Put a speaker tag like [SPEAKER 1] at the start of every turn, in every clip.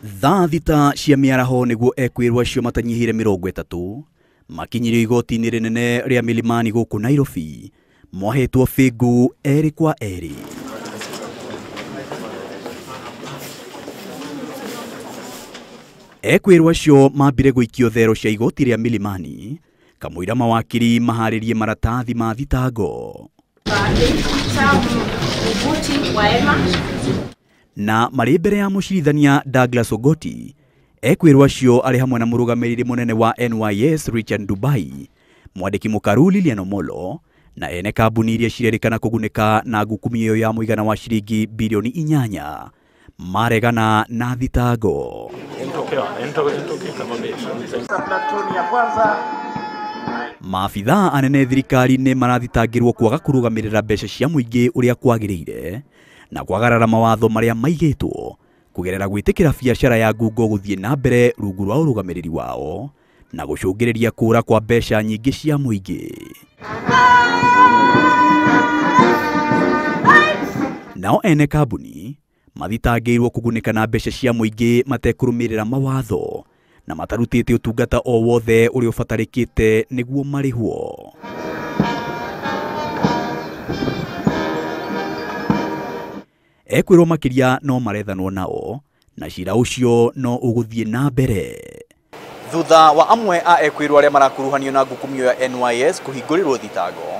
[SPEAKER 1] Thaa 6 cia mĩaraho nĩguo ekwĩrwo acio matanyihĩire 30 makinyirio igoti-inĩ rĩnene rĩa Milimani gũkũ Nairobi mohetwo bĩngũ erĩ kwa erĩ. Ekwĩrwo acio mambire gũikio thero cia igoti rĩa Milimani kamũira mawakiri maharĩrie maratathi ma thitango. Na marĩ mbere ya mũcirithania Douglas Ogoti, ekwĩrwo acio arĩ hamwe na mũrũgamĩrĩri mũnene wa NYS Richard Dubai, mwandĩki mũkaru Lilian Omolo na ene kambuni iria cirerĩkana kũgunĩka na ngukumio ĩyo ya mũigana wa ciringi bilioni 8 maregana na thitango. Maabithaa anene thirikari-inĩ marathitangĩrwo kwaga kũrũgamĩrĩra mbeca cia mũingĩ ũrĩa kwagĩrĩire na kwagarara mawatho marĩa maigĩtwo kũgerera gwĩtĩkĩra biacara ya ngungo gũthiĩ na mbere rungu rwa ũrũgamĩrĩri wao na gũcũngĩrĩria kũra kwa mbeca nyingĩ cia mũingĩ. Nao ene kambuni mathitangĩirwo kũgunĩka na mbeca cia mũingĩ matekũrũmĩrĩra mawatho na matarutĩte ũtungata o wothe ũrĩa ũbatarĩkĩte nĩguo marĩhwo. Ekwĩrwo makĩria no marethanwo nao na cira ũcio no ũgũthiĩ na mbere. Thutha wa amwe a ekwĩrwo arĩa marakuruhanio na ngukumio ya NYS kũhingũrĩrwo thitango,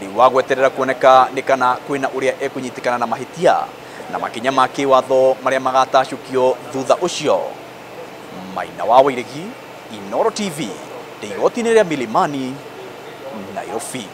[SPEAKER 1] rĩu wa gweterera kuoneka nĩ kana kwĩna ũrĩa ekũnyitĩkana na mahĩtia na makinya ma kĩwatho marĩa magatacũkio thutha ũcio. Maina wa Wairegi, Inooro TV, igoti-inĩ rĩa Milimani, Nairobi.